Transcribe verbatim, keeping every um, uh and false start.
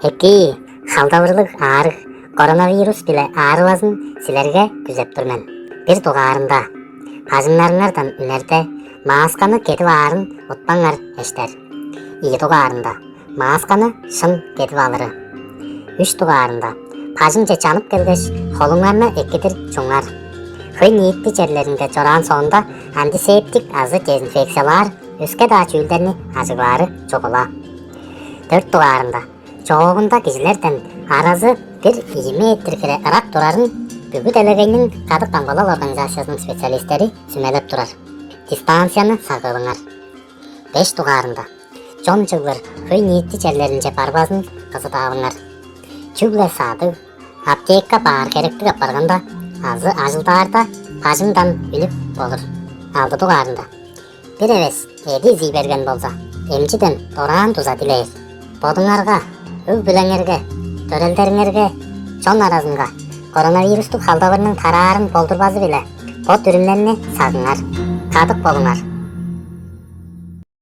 Эки, халдавырлыг аарыг коронавирус-биле аарывазын силерге күзеп тур мен. Бир дугаарында, бажыңнарыңардан үнерде маасканы кедип аарын утпаңар, эштер. Ийи дугаарында, маасканы шын кедип алыры. Үш дугаарында, бажыңче чанып келгеш, холуңарны экидир чуңар. Хөй ниитти черлеринге чораан соонда антисептик азы дезинфекциялаар өске-даа чүүлдерни ажыглаары чугула. Дөрт дугаарында, чоогунда кижилерден аразы бир ийи метр хире ырак турарын бүгү делегейниң кадык камгалал организациязының специалистери сүмелеп турар. Дистанцияны сагыылыңар. Беш дугаарында, чон чыглыр хөй ниитти черлеринче барбазын кызыдаалыңар. Чүгле садыг, аптека баар херектиг апарганда азы ажылдаарда бажыңдан үлүп болур. Алды дугаарында, бир эвес эди изий берген болза, эмчиден дораан дуза дилээр. Бодуңарга, өг-бүлеңерге, төрелдериңерге, чон аразынга коронавирустуг халдавырның тараарын болдурбазы-биле бо дүрүмнерни сагыңар. Кадык болуңар.